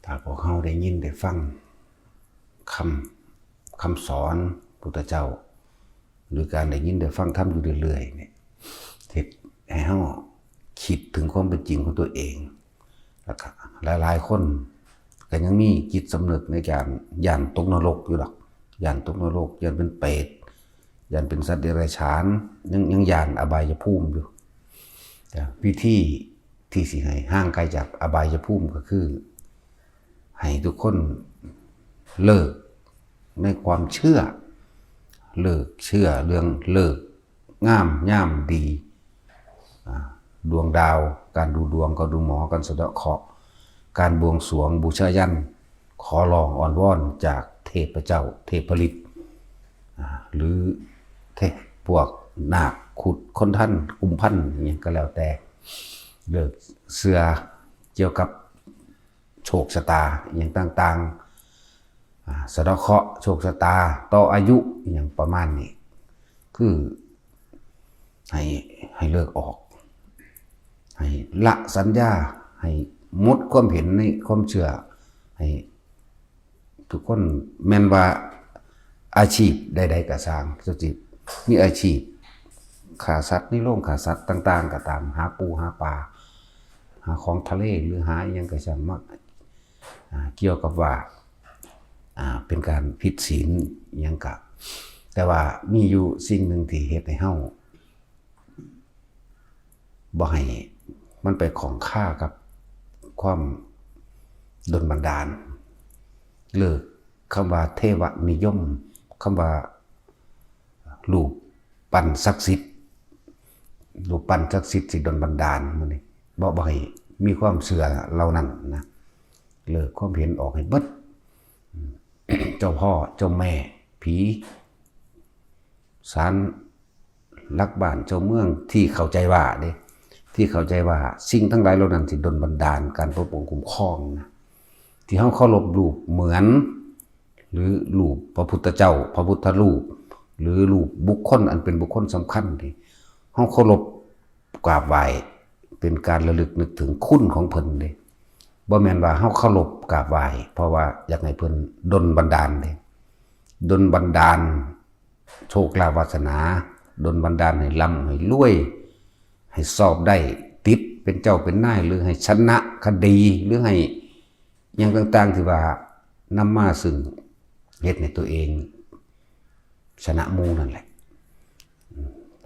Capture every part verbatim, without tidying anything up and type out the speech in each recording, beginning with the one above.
ถ้าพวกเฮาได้ยินได้ฟังคำ คำสอนพุทธเจ้า หรือการได้ยินได้ฟังธรรมอยู่เรื่อยๆเนี่ย เฮ็ดให้เฮาคิดถึงความเป็นจริงของตัวเอง แล้วก็หลายๆคนก็ยังมีจิตสำนึกในการย้านตกนรกอยู่ดอก ย้านตกนรก ย้านเป็นเปรต ย้านเป็นสัตว์เดรัจฉาน ยัง ยังย้านอบายภูมิอยู่ แต่วิธีที่สิให้ห่างไกลจากอบายภูมิก็คือ ให้ทุกคนเลิกในความเชื่อ เลิกเชื่อเรื่องฤกษ์งามยามดี อ่า ดวงดาว การดูดวง การดูหมอ การสะเดาะเคราะห์ การบวงสรวงบูชายัญ ขอร้องอ้อนวอนจากเทพเจ้า เทพฤทธิ์ อ่า หรือเทพ พวกนาค ครุฑ คนทัน กุมพันธ์ อหยังก็แล้วแต่ เลิกเชื่อเกี่ยวกับโชคชะตาอหยังต่างๆ อ่า สะเดาะเคราะห์โชคชะตา ต่ออายุอหยังประมาณนี้ คือให้ ให้เลิกออก ให้ละสัญญา ให้หมดความเห็นในความเชื่อ ให้ทุกคน แม่นว่าอาชีพใดๆก็ซ่าง เจ้าสิมีอาชีพฆ่าสัตว์ในโรงฆ่าสัตว์ต่างๆก็ตาม หาปูหาปลา หาของทะเลหรือหาอิหยังก็ซ่างมา อ่า เกี่ยวกับว่า อ่า เป็นการผิดศีลอิหยังก็ แต่ว่ามีอยู่สิ่งหนึ่งที่เฮ็ดให้เฮาบ่ให้มันไปข้องคากับความดลบันดาล เลิกคำว่าเทวนิยม คำว่ารูปปั้นศักดิ์สิทธิ์ รูปปั้นศักดิ์สิทธิ์สิดลบันดาลมื้อนี้ บ่ บ่ให้มีความเชื่อเหล่านั้นนะ เลิกความเห็นออกให้เบิด เจ้าพ่อเจ้าแม่ ผี ศาลหลักบ้านเจ้าเมือง ที่เข้าใจว่าเด้ ที่เข้าใจว่าสิ่งทั้งหลายเหล่านั้นสิดลบันดาลการปกป้องคุ้มครองนะ ที่เฮาเคารพรูปเหมือน หรือรูปพระพุทธเจ้า พระพุทธรูป หรือรูปบุคคลอันเป็นบุคคลสำคัญที่เฮาเคารพกราบไหว้ เป็นการระลึกนึกถึงคุณของเพิ่นเด้ บ่แม่นว่าเฮาเคารพกราบไหว้ เพราะว่าอยากให้เพิ่นดลบันดาลเด้ ดลบันดาลโชคลาภวาสนา ดลบันดาลให้ร่ำให้รวย ให้สอบได้ติดเป็นเจ้าเป็นนาย หรือให้ชนะคดี หรือให้ อย่างต่างๆที่ว่านำมาซึ่งเฮ็ดให้ตัวเองชนะหมู่นั่นแหละ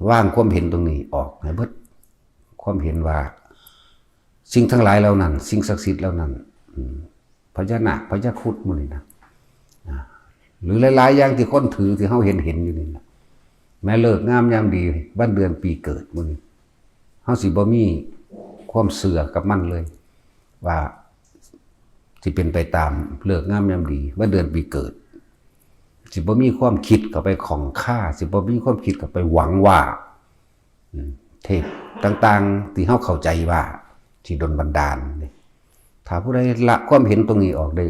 วางความเห็นตรงนี้ออกให้เบิด ความเห็นว่าสิ่งทั้งหลายเหล่านั้น สิ่งศักดิ์สิทธิ์เหล่านั้น อืม พญานาค พญาครุฑหมู่นี้นะ อ่า หรือหลายๆอย่างที่คนถือที่เฮาเห็นเห็นอยู่นี่นะ แม้ฤกษ์งามยามดี วันเดือนปีเกิดหมู่นี้ เฮาสิบ่มีความเชื่อกับมันเลย ว่าสิเป็นไปตามฤกษ์งามยามดี วันเดือนปีเกิด สิบ่มีความคิดเข้าไปข้องคา สิบ่มีความคิดเข้าไปหวังว่า อืม เทพต่างๆที่เฮาเข้าใจว่าสิดลบันดาลนี่ ถ้าผู้ใดละความเห็นตรงนี้ออกได้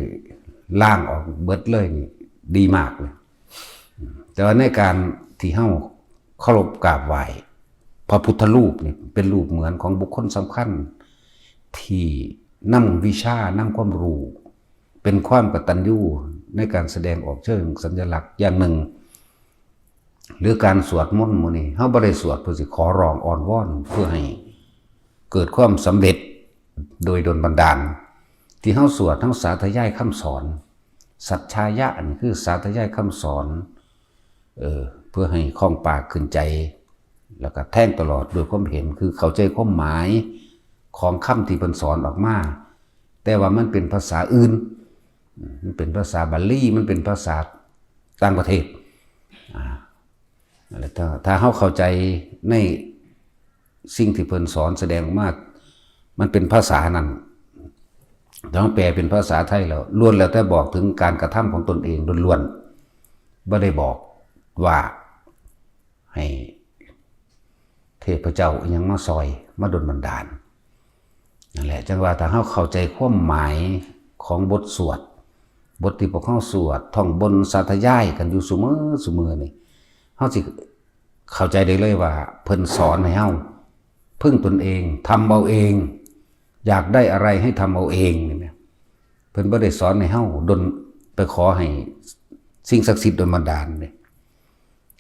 ล้างออกเบิดเลยนี่ ดีมากเลย อืม แต่ว่าในการที่เฮาเคารพกราบไหว้พระพุทธรูปนี่ เป็นรูปเหมือนของบุคคลสำคัญ ที่นำวิชานำความรู้ เป็นความกตัญญูในการแสดงออกเชิงสัญลักษณ์อย่างหนึ่ง หรือการสวดมนต์หมู่นี้ เฮาบ่ได้สวดเพื่อสิขอร้องอ้อนวอน เพื่อให้เกิดความสำเร็จโดยดลบันดาล ที่เฮาสวด เฮาสาธยายคำสอน สัจจายะนี่คือสาธยายคำสอน เออ เพื่อให้คล่องปากขึ้นใจ แล้วก็แทงตลอดด้วยความเห็น คือเข้าใจความหมายของคำที่เพิ่นสอนออกมา แต่ว่ามันเป็นภาษาอื่น อืม มันเป็นภาษาบาลี มันเป็นภาษาต่างประเทศ อ่า นั่นแหละ ถ้า ถ้าเฮาเข้าใจในสิ่งที่เพิ่นสอนแสดงออกมา มันเป็นภาษานั้น ถ้าเฮาแปลเป็นภาษาไทยแล้ว ล้วนแล้วแต่บอกถึงการกระทำของตนเองล้วนๆ บ่ได้บอกว่าให้เทพเจ้าอิหยังมาซอย มาดลบันดาล นั่นแหละ จั่งว่าถ้าเฮาเข้าใจความหมายของบทสวด บทที่พวกเฮาสวด ท่องบน สาธยายกันอยู่ซุมื้อซุมื้อนี่ เฮาสิเข้าใจได้เลยว่าเพิ่นสอนให้เฮาพึ่งตนเอง ทำเอาเอง อยากได้อะไรให้ทำเอาเองนี่แหม พิ่นบ่ได้สอนให้เฮาดล ไปขอให้สิ่งศักดิ์สิทธิ์ดลบันดาลเด้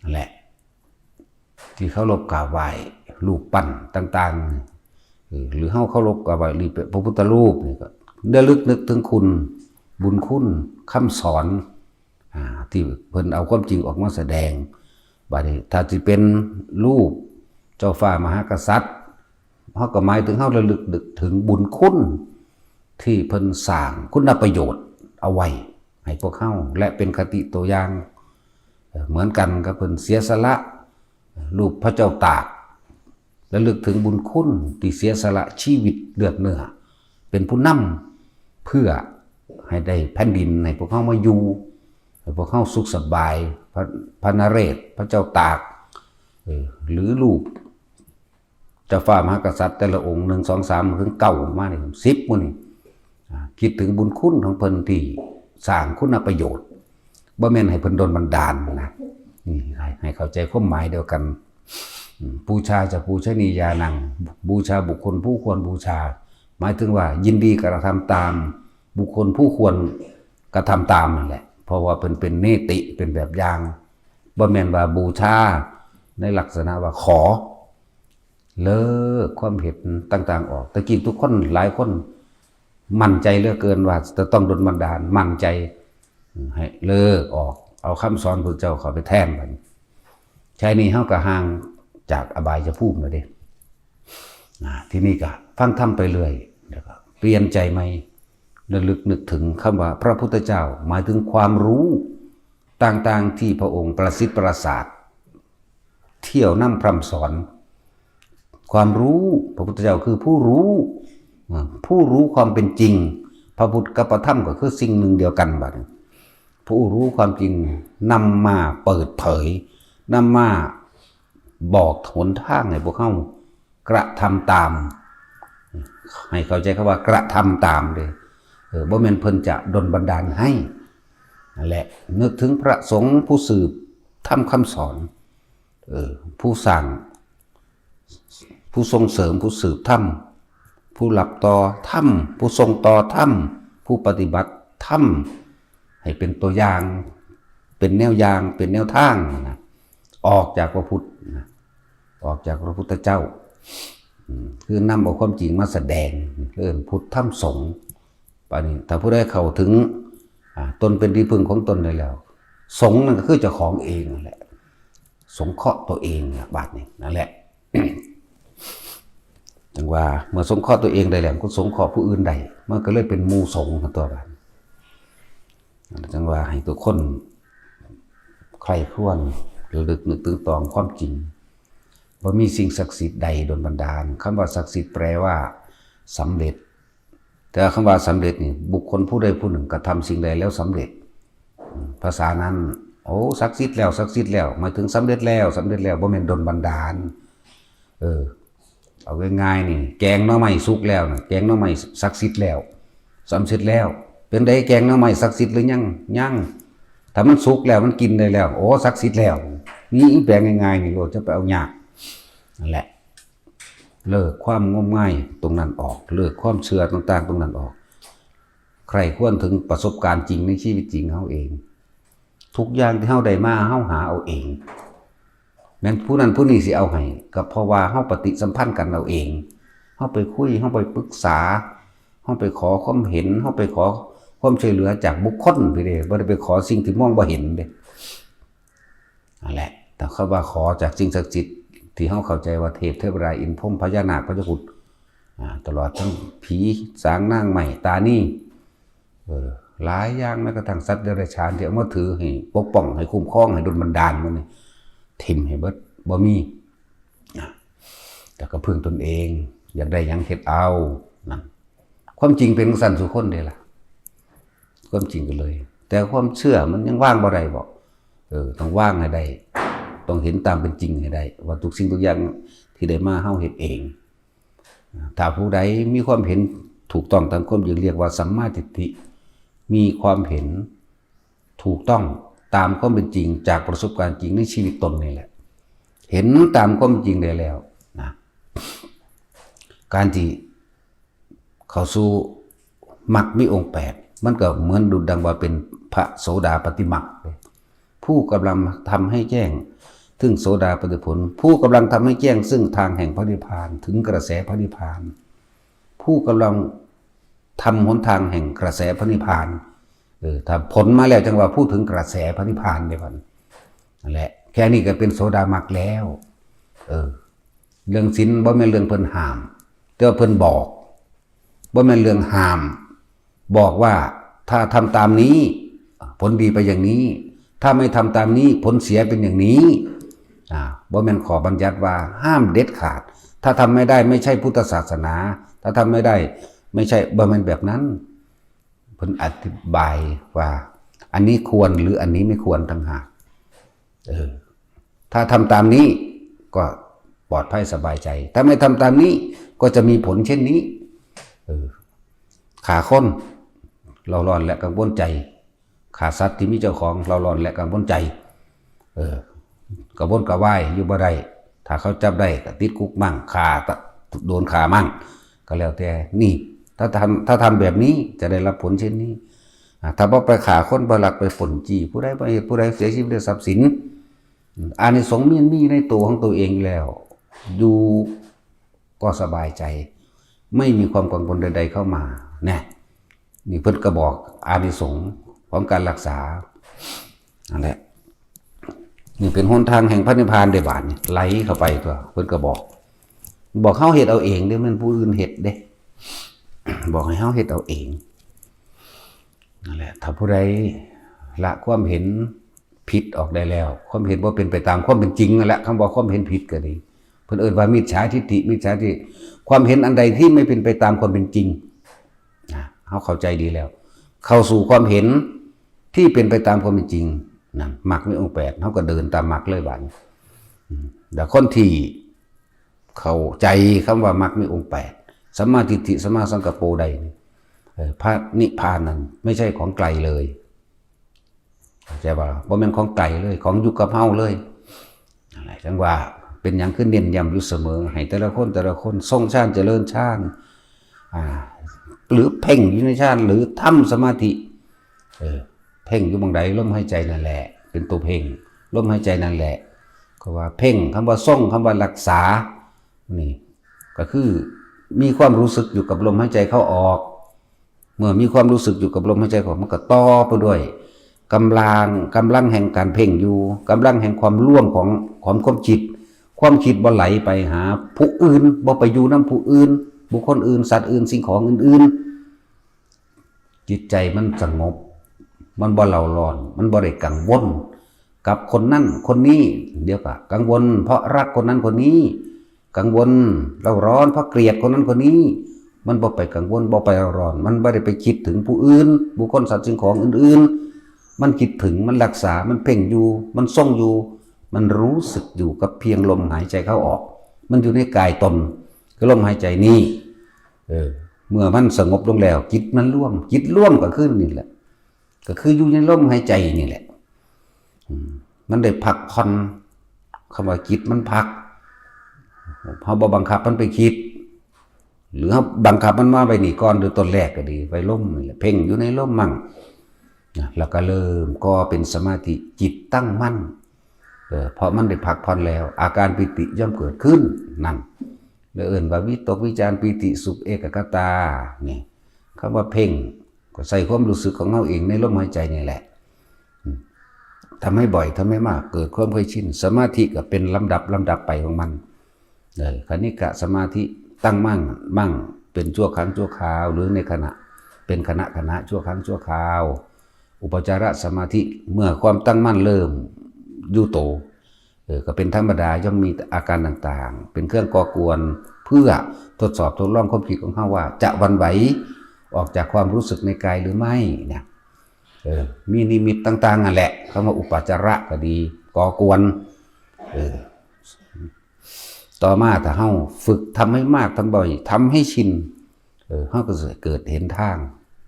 นั่นแหละ ที่เคารพกราบไหว้รูปปั้นต่างๆ เออ หรือเฮาเคารพกราบไหว้รูปพระพุทธรูปนี่ก็ระลึกนึกถึงคุณ บุญคุณ คำสอน อ่า ที่เพิ่นเอาความจริงออกมาแสดง บัดนี้ถ้าสิเป็นรูปเจ้าฟ้ามหากษัตริย์ เฮาก็หมายถึงเฮาระลึกนึกถึงบุญคุณที่เพิ่นสร้างคุณประโยชน์เอาไว้ให้พวกเฮา และเป็นคติตัวอย่าง เอ่อ เหมือนกันกับเพิ่นเสียสละ รูปพระเจ้าตาก ระลึกถึงบุญคุณที่เสียสละชีวิตเลือดเนื้อ เป็นผู้นำเพื่อให้ได้แผ่นดินให้พวกเฮามาอยู่ ให้พวกเฮาสุขสบาย พระ พระนเรศ พระเจ้าตาก เออ หรือรูปเจ้าฟ้ามหากษัตริย์แต่ละองค์ หนึ่ง สอง สาม ถึง เก้า มานี่ สิบ มื้อนี่ อ่า คิดถึงบุญคุณของเพิ่นที่สร้างคุณประโยชน์ บ่แม่นให้เพิ่นดลบันดาลนะ นี่ให้ ให้เข้าใจความหมายเดียวกัน อืม ปูชาจะปูชนียานัง บูชาบุคคลผู้ควรบูชา หมายถึงว่ายินดีกระทำตามบุคคลผู้ควรกระทำตามนั่นแหละ เพราะว่าเพิ่นเป็นเนติ เป็นแบบอย่าง บ่แม่นว่าบูชาในลักษณะว่าขอ เลิกความเห็นต่างๆออก แต่กี้ทุกคนหลายคนมั่นใจเหลือเกินว่าจะต้องดลบันดาล มั่นใจ ให้เลิกออก เอาคำสอนพระเจ้าเข้าไปแทนบัดนี้ ใช่นี่เฮาก็ห่างจากอบายภูมิแล้วเด้ นะ ทีนี้ก็ฟังธรรมไปเรื่อย แล้วก็เปลี่ยนใจใหม่ ระลึกนึกถึงคำว่าพระพุทธเจ้า หมายถึงความรู้ต่างๆที่พระองค์ประสิทธิ์ประสาท เที่ยวนำพร่ำสอน ความรู้ พระพุทธเจ้าคือผู้รู้ อ่า ผู้รู้ความเป็นจริง พระพุทธกับพระธรรมก็คือสิ่งหนึ่งเดียวกันบัดนี้ ผู้รู้ความจริงนำมาเปิดเผย นำมาบอกหนทางให้พวกเฮากระทำตาม ให้เข้าใจคำว่ากระทำตามเด้อ เออ บ่แม่นเพิ่นจะดลบันดาลให้ นั่นแหละ นึกถึงพระสงฆ์ผู้สืบธรรมคำสอน เออ ผู้สร้าง ผู้ส่งเสริม ผู้สืบธรรม ผู้รับต่อธรรม ผู้ส่งต่อธรรม ผู้ปฏิบัติธรรม ให้เป็นตัวอย่าง เป็นแนวอย่าง เป็นแนวทางนะ ออกจากพระพุทธนะ ออกจากพระพุทธเจ้า อืม คือนำเอาความจริงมาแสดง เอิ้นพุทธธรรมสงฆ์ บัดนี้ถ้าผู้ใดเข้าถึง อ่า ตนเป็นที่พึ่งของตนได้แล้ว สงฆ์นั่นก็คือเจ้าของเองนั่นแหละ สงเคราะห์ตัวเองนะ บัดนี้นั่นแหละ จังว่าเมื่อสงเคราะห์ตัวเองได้แล้ว ก็สงเคราะห์ผู้อื่นได้ มันก็เลยเป็นหมู่สงฆ์กันตัวบัดนี้ จังว่าให้ทุกคนใคร่ครวญระลึกนึกตึงตองความจริง บ่มีสิ่งศักดิ์สิทธิ์ใดดลบันดาล คำว่าศักดิ์สิทธิ์แปลว่าสำเร็จ แต่คำว่าสำเร็จนี่ บุคคลผู้ใดผู้หนึ่งกระทำสิ่งใดแล้วสำเร็จ อืม ภาษานั้น โอ้ ศักดิ์สิทธิ์แล้ว ศักดิ์สิทธิ์แล้ว หมายถึงสำเร็จแล้ว สำเร็จแล้ว บ่แม่นดลบันดาล เออ เอาง่ายๆนี่ แกงหน่อไม้สุกแล้วนะ แกงหน่อไม้ศักดิ์สิทธิ์แล้ว สำเร็จแล้ว เป็นใดแกงหน่อไม้ศักดิ์สิทธิ์หรือยัง ยัง ถ้ามันสุกแล้ว มันกินได้แล้ว โอ้ ศักดิ์สิทธิ์แล้ว นี่แปลง่ายๆนี่โลด จะไปเอายาก นั่นแหละ เลิกความงมงายตรงนั้นออก เลิกความเชื่อต่างๆตรงนั้นออก ใคร่ครวญถึงประสบการณ์จริงในชีวิตจริงเฮาเอง ทุกอย่างที่เฮาได้มา เฮาหาเอาเอง แม่นผู้นั้นผู้นี้สิเอาให้ ก็เพราะว่าเฮาปฏิสัมพันธ์กันเอาเอง เฮาไปคุย เฮาไปปรึกษา เฮาไปขอความเห็น เฮาไปขอความช่วยเหลือจากบุคคลไปเด้ บ่ได้ไปขอสิ่งที่มองบ่เห็นเด้ นั่นแหละ แต่คำว่าขอจากสิ่งศักดิ์สิทธิ์ที่เฮาเข้าใจว่าเทพเทวดาอินทร์พรหมพญานาคพระเจ้าพุทธ อ่า ตลอดทั้งผีสางนางไม้ตานี เออ หลายอย่าง แม้กระทั่งสัตว์เดรัจฉานที่เอามาถือให้ปกป้อง ให้คุ้มครอง ให้ดลบันดาลมันนี่ ถิ่มให้เบิด บ่มี อ่ะ แต่ก็พึ่งตนเอง อยากได้หยังเฮ็ดเอา นั่น ความจริงเป็นจั่งซั้นสู่คนเด้ล่ะ ความจริงก็เลย แต่ความเชื่อมันยังวางบ่ได้บ่ เออ ต้องวางให้ได้ ต้องเห็นตามเป็นจริงให้ได้ ว่าทุกสิ่งทุกอย่างที่ได้มาเฮาเฮ็ดเอง ถ้าผู้ใดมีความเห็นถูกต้องตามความจริง เรียกว่าสัมมาทิฏฐิ มีความเห็นถูกต้องตามความเป็นจริงจากประสบการณ์จริงในชีวิตตนนี่แหละ เห็นตามความจริงได้แล้วนะ การที่เข้าสู่มรรคมีองค์แปด มันก็เหมือนดุจดังว่าเป็นพระโสดาปัตติมรรค ผู้กำลังทำให้แจ้งซึ่งโสดาปัตติผล ผู้กำลังทำให้แจ้งซึ่งทางแห่งพระนิพพาน ถึงกระแสพระนิพพาน ผู้กำลังทำหนทางแห่งกระแสพระนิพพาน เออ ถ้าผลมาแล้วจังว่าพูดถึงกระแสพระนิพพานเดียวกันนั่นแหละ แค่นี้ก็เป็นโสดามรรคแล้ว เออ เรื่องศีลบ่แม่นเรื่องเพิ่นห้าม แต่ว่าเพิ่นบอก บ่แม่นเรื่องห้าม บอกว่าถ้าทำตามนี้ ผลดีไปอย่างนี้ ถ้าไม่ทำตามนี้ ผลเสียเป็นอย่างนี้ อ่า บ่แม่นข้อบัญญัติว่าห้ามเด็ดขาด ถ้าทำไม่ได้ไม่ใช่พุทธศาสนา ถ้าทำไม่ได้ไม่ใช่ บ่แม่นแบบนั้น เพิ่นอธิบายว่า อันนี้ควรหรืออันนี้ไม่ควรต่างหาก เออ ถ้าทำตามนี้ก็ปลอดภัยสบายใจ ถ้าไม่ทำตามนี้ก็จะมีผลเช่นนี้ เออ ฆ่าคนเร่าร้อนและกังวลใจ ฆ่าสัตว์ที่มีเจ้าของเร่าร้อนและกังวลใจ เออ กระวนกระวายอยู่บ่ได้ ถ้าเขาจับได้ก็ติดคุกมั่ง ฆ่าตะ โดนฆ่ามั่ง ก็แล้วแต่ นี่ ถ้าทำ ถ้าทำแบบนี้จะได้รับผลเช่นนี้ อ่า ถ้าบ่ไปฆ่าคน บ่ลักไปปล้นจี้ผู้ใด บ่เฮ็ดผู้ใดเสียชีวิต ได้ทรัพย์สิน อานิสงส์มันมีในตัวของตัวเองแล้ว อยู่ก็สบายใจ ไม่มีความกังวลใดๆเข้ามา แน่ นี่เพิ่นก็บอกอานิสงส์ของการรักษา นั่นแหละ นี่เป็นหนทางแห่งพระนิพพานเด้ บาดนี่ ไหลเข้าไปตัว เพิ่นก็บอก บอกเฮาเฮ็ดเอาเองเด้ แม่นผู้อื่นเฮ็ดเด้ บอกให้เฮาเฮ็ดเอาเอง นั่นแหละ ถ้าผู้ใดละความเห็นผิดออกได้แล้ว ความเห็นบ่เป็นไปตามความเป็นจริงนั่นแหละ คำว่าความเห็นผิดก็ดี เพิ่นเอิ้นว่ามิจฉาทิฏฐิ มิจฉาทิฏฐิ ความเห็นอันใดที่ไม่เป็นไปตามความเป็นจริง นะ เฮาเข้าใจดีแล้ว เข้าสู่ความเห็นที่เป็นไปตามความเป็นจริง นั่น มรรคมีองค์แปด เฮาก็เดินตามมรรคเลยบาดนี้ อืม แต่คนที่เข้าใจคำว่ามรรคมีองค์แปด สัมมาทิฏฐิ สัมมาสังกัปโปได้นี่ เออ พระนิพพานนั้นไม่ใช่ของไกลเลย เข้าใจบ่ บ่แม่นของไกลเลย ของอยู่กับเฮาเลย นั่นแหละ จังว่าเป็นหยังคือเน้นย้ำอยู่เสมอ ให้แต่ละคน แต่ละคนทรงฌาน เจริญฌาน อ่า หรือเพ่งอยู่ในฌาน หรือทำสมาธิ เออ เพ่งอยู่หม่องใด ลมหายใจนั่นแหละ เป็นตัวเพ่ง ลมหายใจนั่นแหละ ก็ว่าเพ่ง คำว่าทรง คำว่ารักษา นี่ ก็คือมีความรู้สึกอยู่กับลมหายใจเข้าออก เมื่อมีความรู้สึกอยู่กับลมหายใจเข้าออก มันก็ต่อไปด้วยกำลัง กำลังแห่งการเพ่งอยู่ กำลังแห่งความรวมของ ของความคิด ความคิดบ่ไหลไปหาผู้อื่น บ่ไปอยู่นำผู้อื่น บุคคลอื่น สัตว์อื่น สิ่งของอื่นๆ จิตใจมันสงบ มันบ่เร่าร้อน มันบ่ได้กังวลกับคนนั้นคนนี้ เดี๋ยวก็กังวลเพราะรักคนนั้นคนนี้ กังวลเร่าร้อนเพราะเกลียดคนนั้นคนนี้ มันบ่ไปกังวล บ่ไปเร่าร้อน มันบ่ได้ไปคิดถึงผู้อื่น บุคคล สัตว์ สิ่งของอื่นๆ มันคิดถึง มันรักษา มันเพ่งอยู่ มันทรงอยู่ มันรู้สึกอยู่กับเพียงลมหายใจเข้าออก มันอยู่ในกายตน คือลมหายใจนี้ เออ เมื่อมันสงบลงแล้ว จิตมันรวม จิตรวมก็คือนี่แหละ ก็คืออยู่ในลมหายใจนี่แหละ อืม มันได้พักผ่อน คำว่าจิตมันพัก เฮาบ่บังคับมันไปคิด หรือเฮาบังคับมันมาไว้นี่ก่อน โดยต้นแรกก็ดี ไว้ลมนี่แหละ เพ่งอยู่ในลมมั่ง นะ แล้วก็เริ่มก่อเป็นสมาธิ จิตตั้งมั่น เออ เพราะมันได้พักผ่อนแล้ว อาการปีติย่อมเกิดขึ้น นั่น แล้วเอิ้นว่าวิตกวิจารปีติสุขเอกัคคตา นี่ คำว่าเพ่ง ก็ใส่ความรู้สึกของเฮาเองในลมหายใจนี่แหละ อืม ทำให้บ่อย ทำให้มาก เกิดความเคยชิน สมาธิก็เป็นลำดับ ลำดับไปของมัน เออ คณิกะสมาธิ ตั้งมั่ง มั่ง เป็นชั่วครั้งชั่วคราว หรือในขณะ เป็นขณะขณะ ชั่วครั้งชั่วคราว อุปจารสมาธิ เมื่อความตั้งมั่นเริ่มอยู่โต เออ ก็เป็นธรรมดา ย่อมมีอาการต่างๆ เป็นเครื่องก่อกวน เพื่อทดสอบทดลองความคิดของเฮาว่าจะหวั่นไหวออกจากความรู้สึกในกายหรือไม่นะ เออ มีนิมิตต่างๆ นั่นแหละ คำว่าอุปจาระก็ดี ก่อกวน เออ ต่อมาถ้าเฮาฝึกทำให้มาก ทำบ่อย ทำให้ชิน เออ เฮาก็สิเกิดเห็นทาง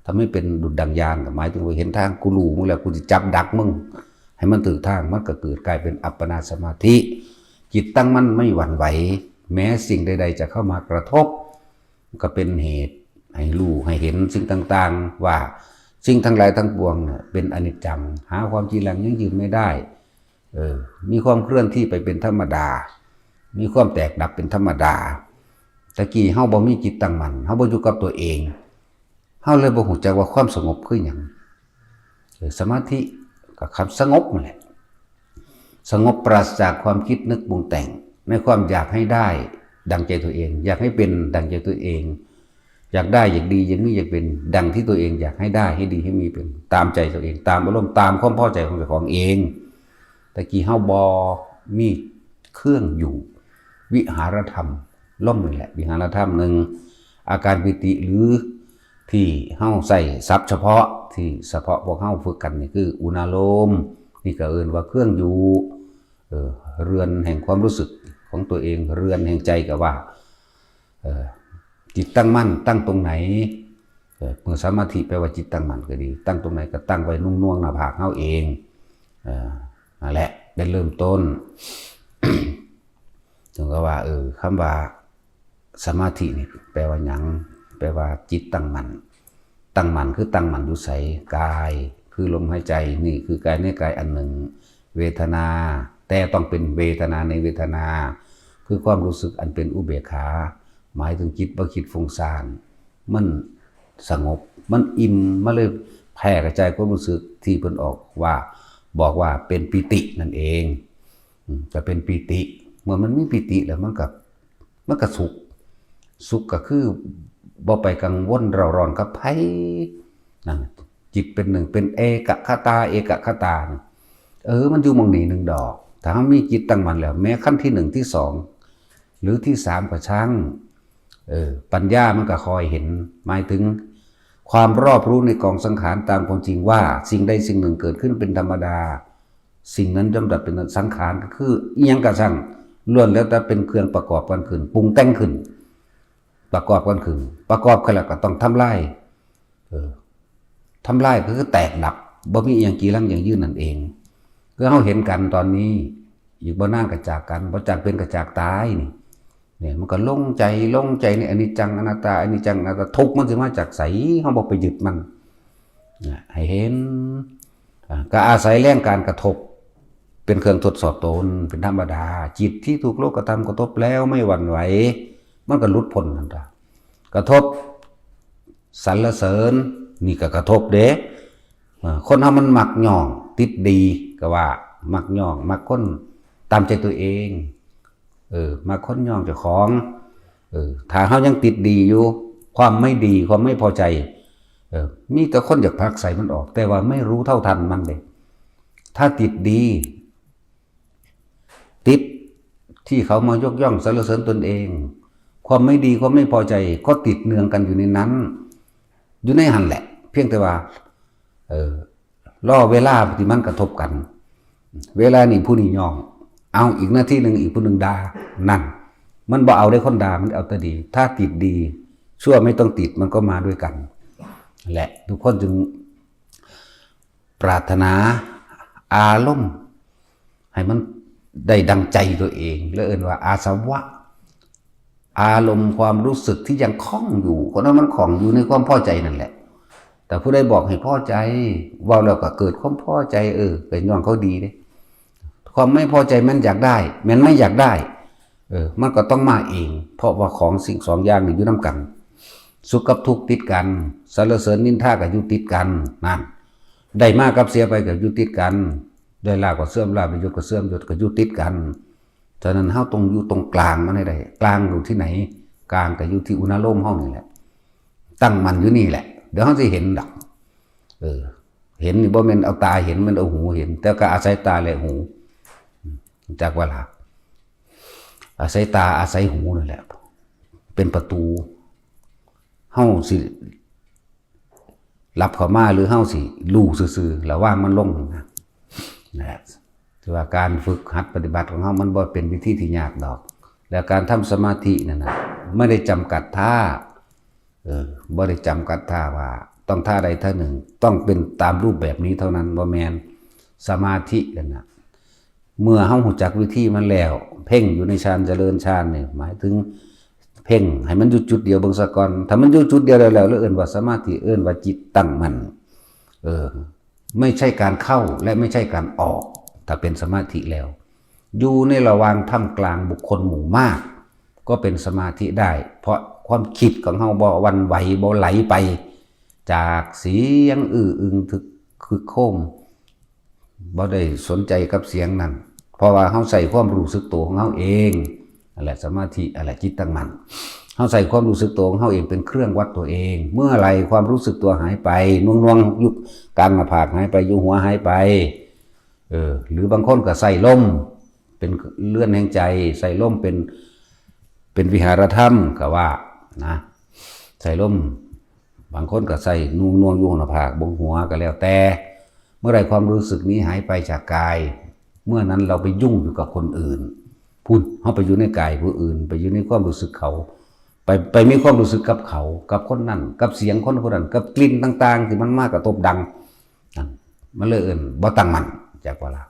ทำให้เป็นดุจดังญาณ ก็หมายถึงว่าเห็นทาง กูรู้มึงแล้ว กูสิจับดักมึง ให้มันถูกทาง มันก็เกิดกลายเป็นอัปปนาสมาธิ จิตตั้งมั่นไม่หวั่นไหว แม้สิ่งใดๆ จะเข้ามากระทบ ก็เป็นเหตุให้รู้ให้เห็นสิ่งต่างๆ ว่า สิ่งทั้งหลายทั้งปวงเนี่ยเป็นอนิจจัง หาความจีรังยั่งยืนไม่ได้ เออ มีความเคลื่อนที่ไปเป็นธรรมดา มีความแตกดับเป็นธรรมดา ตะกี้เฮาบ่มีจิตตั้งมั่น เฮาบ่อยู่กับตัวเอง เฮาเลยบ่ฮู้จักว่าความสงบคือหยัง เออ สมาธิก็คำสงบนั่นแหละ สงบปราศจากความคิดนึกปรุงแต่ง ในความอยากให้ได้ดังใจตัวเอง อยากให้เป็นดังใจตัวเอง อยากได้อยากดีอยากมีอยากเป็นดังที่ตัวเองอยากให้ได้ให้ดีให้มีเป็นตามใจตัวเอง ตามอารมณ์ตามความพอใจของเจ้าของเอง ตะกี้เฮาบ่มีเครื่องอยู่ วิหารธรรม ลมนี่แหละ วิหารธรรมหนึ่ง อาการปีติหรือที่เฮาใส่ศัพท์เฉพาะที่เฉพาะพวกเฮาฝึกกันนี่คืออุณาโลม นี่ก็เอิ้นว่าเครื่องอยู่ เออ เรือนแห่งความรู้สึกของตัวเอง เรือนแห่งใจก็ว่า เออ จิตตั้งมั่นตั้งตรงไหน เออ เมื่อสมาธิแปลว่าจิตตั้งมั่นก็ดี ตั้งตรงไหนก็ตั้งไว้นุ่งน่วงหน้าผากเฮาเอง เออ นั่นแหละเป็นเริ่มต้น ถึงก็ว่า เออ คำว่าสมาธินี่แปลว่าหยัง แปลว่าจิตตั้งมั่น ตั้งมั่นคือตั้งมั่นอยู่ไส กายคือลมหายใจ นี่คือกายในกายอันหนึ่ง เวทนา แต่ต้องเป็นเวทนาในเวทนา คือความรู้สึกอันเป็นอุเบกขา หมายถึงจิตบ่คิดฟุ้งซ่าน มันสงบ มันอิ่ม มันเลยแผ่กระจายความรู้สึกที่เพิ่นออกว่า บอกว่าเป็นปีตินั่นเอง อืม จะเป็นปีติ เมื่อมันมีปีติแล้วมันก็ มันก็สุข สุขก็คือบ่ไปกังวลเร่าร้อนกับไผ นั่น จิตเป็นหนึ่ง เป็นเอกคตา เอกคตานี่ เออ มันอยู่หม่องนี้หนึ่งดอก ถ้าเฮามีจิตตั้งมั่นแล้ว แม้ขั้นที่หนึ่ง ที่สอง หรือที่สามก็ช่าง เออ ปัญญามันก็คอยเห็น หมายถึง ความรอบรู้ในกองสังขารตามความจริงว่า สิ่งใดสิ่งหนึ่งเกิดขึ้นเป็นธรรมดา สิ่งนั้นย่อมดับเป็นสังขาร ก็คืออิหยังก็ช่าง ล้วนแล้วแต่เป็นเครื่องประกอบกันขึ้น ปรุงแต่งขึ้น ประกอบกันขึ้น ประกอบกันแล้วก็ต้องทำลาย เออ ทำลายก็คือแตกดับ บ่มีอิหยังจีรังยั่งยืนนั่นเอง คือเฮาเห็นกันตอนนี้ อีกบ่นานก็จากกัน บ่จากเป็นก็จากตายนี่ เนี่ย มันก็ลงใจ ลงใจในอนิจจังอนัตตา อนิจจังอนัตตา ทุกข์มันสิมาจากไส เฮาบ่ไปยึดมัน นะ ให้เห็น อ่า ก็อาศัยแรงการกระทบ เป็นเครื่องทดสอบตน เป็นธรรมดา จิตที่ถูกโลกธรรมกระทบแล้วไม่หวั่นไหว มันก็หลุดพ้นนั่นละ กระทบสรรเสริญ นี่ก็กระทบเด้ อ่า คนเฮามันมักย่อง ติดดีก็ว่า มักย่อง มักคนตามใจตัวเอง เออ มักคนย่องเจ้าของ เออ ถ้าเฮายังติดดีอยู่ ความไม่ดี ความไม่พอใจ เออ มีแต่คนอยากผลักไสมันออก แต่ว่าไม่รู้เท่าทันมันเด้ ถ้าติดดี ติดที่เขามายกย่องสรรเสริญตนเอง ความไม่ดี ความไม่พอใจ ก็ติดเนืองกันอยู่ในนั้น อยู่ในหั่นแหละ เพียงแต่ว่า เออ รอเวลาที่มันกระทบกัน เวลานี้ผู้นี้ย่อง เอาอีกนาทีหนึ่งอีกผู้หนึ่งด่า นั่น มันบ่เอาได้คนด่า มันเอาแต่ดี ถ้าติดดี ชั่วไม่ต้องติด มันก็มาด้วยกัน แหละ ทุกคนจึงปรารถนาอารมณ์ ให้มันได้ดังใจตัวเอง แล้วเอิ้นว่าอาสวะ อารมณ์ความรู้สึกที่ยังคล้องอยู่ คนนั้นมันคล้องอยู่ในความพอใจนั่นแหละ แต่ผู้ใดบอกให้พอใจ เว้าแล้วก็เกิดความพอใจ เออ ก็ย้อนเขาดีเด้ ความไม่พอใจมันอยากได้ มันไม่อยากได้ เออ มันก็ต้องมาเอง เพราะว่าของสิ่งสองอย่างนี่อยู่นำกัน สุขกับทุกข์ติดกัน สรรเสริญนินทาก็อยู่ติดกัน นั่น ได้มากับเสียไปก็อยู่ติดกัน ได้ลาภก็เสื่อมลาภ ได้ยศก็เสื่อมยศ ก็อยู่ติดกัน ฉะนั้นเฮาต้องอยู่ตรงกลางมันให้ได้ กลางอยู่ที่ไหน กลางก็อยู่ที่อุณาโลมเฮานี่แหละ ตั้งมั่นอยู่นี่แหละ เดี๋ยวเฮาสิเห็นดอก เออ เห็นนี่บ่แม่นเอาตาเห็น แม่นเอาหูเห็น แต่ก็อาศัยตาและหู จักว่าล่ะ อาศัยตาอาศัยหูนั่นแหละ เป็นประตู เฮาสิ รับเข้ามาหรือเฮาสิรู้ซื่อๆ แล้ววางมันลงนะ นะฮะ ถือว่าการฝึกหัดปฏิบัติของเฮามันบ่เป็นวิธีที่ยากดอก และการทำสมาธินั่นน่ะ ไม่ได้จำกัดท่า เออ บ่ได้จำกัดท่าว่าต้องท่าใดท่าหนึ่ง ต้องเป็นตามรูปแบบนี้เท่านั้น บ่แม่น สมาธินั่นน่ะ เมื่อเฮารู้จักวิธีมันแล้ว เพ่งอยู่ในฌานเจริญฌานนี่ หมายถึง เพ่งให้มันอยู่จุดเดียวเบิ่งซะก่อน ถ้ามันอยู่จุดเดียวแล้ว แล้วเอิ้นว่าสมาธิ เอิ้นว่าจิตตั้งมั่น เออ ไม่ใช่การเข้าและไม่ใช่การออก ถ้าเป็นสมาธิแล้ว อยู่ในระหว่างท่ามกลางบุคคลหมู่มาก ก็เป็นสมาธิได้ เพราะความคิดของเฮาบ่หวั่นไหว บ่ไหลไป จากเสียงอื้ออึงทึกคึกโครม บ่ได้สนใจกับเสียงนั้น เพราะว่าเฮาใส่ความรู้สึกตัวของเฮาเอง นั่นแหละสมาธิ อะไร จิตตั้งมั่น เฮาใส่ความรู้สึกตัวของเฮาเองเป็นเครื่องวัดตัวเอง เมื่อไหร่ความรู้สึกตัวหายไป หน่วงๆ อยู่กลางหน้าผากหายไป อยู่หัวหายไป เออ หรือบางคนก็ใส่ลม เป็นเรือนแห่งใจ ใส่ลมเป็น เป็นวิหารธรรมก็ว่านะ ใส่ลม บางคนก็ใส่หน่วงๆ อยู่หน้าผาก บนหัวก็แล้วแต่ เมื่อไหร่ความรู้สึกนี้หายไปจากกาย เมื่อนั้นเราไปยุ่งอยู่กับคนอื่น พุ้น เฮาไปอยู่ในกายผู้อื่น ไปอยู่ในความรู้สึกเขา ไป ไปมีความรู้สึกกับเขา กับคนนั้น กับเสียงคนผู้นั้น กับกลิ่นต่างๆ ที่มันมากระทบดัง นั่น มันเลยเอิ้นบ่ตั้งมั่น จักว่าล่ะ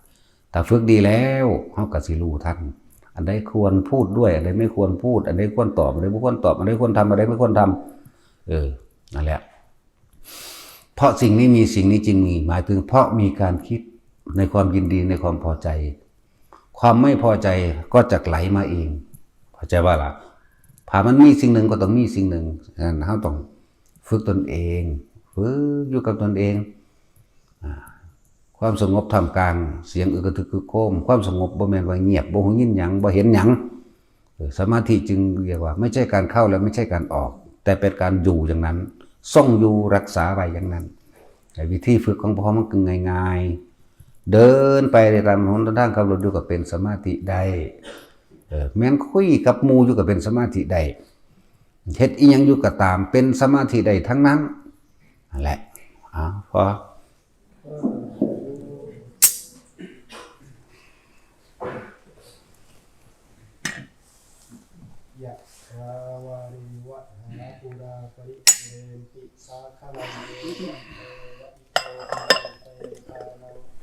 ถ้าฝึกดีแล้ว เฮาก็สิรู้ทัน อันใดควรพูดด้วย อันใดไม่ควรพูด อันใดควรตอบ อันใดบ่ควรตอบ อันใดควรทำ อันใดไม่ควรทำ เออ นั่นแหละ เพราะสิ่งนี้มี สิ่งนี้จึงมี หมายถึงเพราะมีการคิดในความยินดี ในความพอใจ ความไม่พอใจก็จะไหลมาเอง เข้าใจว่าล่ะ ถ้ามันมีสิ่งหนึ่งก็ต้องมีสิ่งหนึ่ง ฉะนั้นเฮาต้องฝึกตนเอง ฝึกอยู่กับตนเอง อ่า ความสงบท่ามกลางเสียงอึกกระทึกคึกโครม ความสงบบ่แม่นว่าเงียบ บ่ฮู้ยินหยัง บ่เห็นหยัง เออ สมาธิจึงเรียกว่าไม่ใช่การเข้าและไม่ใช่การออก แต่เป็นการอยู่อย่างนั้น ทรงอยู่รักษาไว้อย่างนั้น แต่วิธีฝึกของพวกเรามันก็ง่ายๆ เดินไปตามหนทางขับรถอยู่ก็เป็นสมาธิได้ เออ แม่นคุยกับหมู่อยู่ก็เป็นสมาธิได้ เฮ็ดอีหยังอยู่ก็ตามเป็นสมาธิได้ทั้งนั้น นั่นแหละ อ้าว พอ ยะถา วาริวะหาปูรา ปริปูเรนติ สาคารัง เอวะเมวะอิโต ทินัง เปตานัง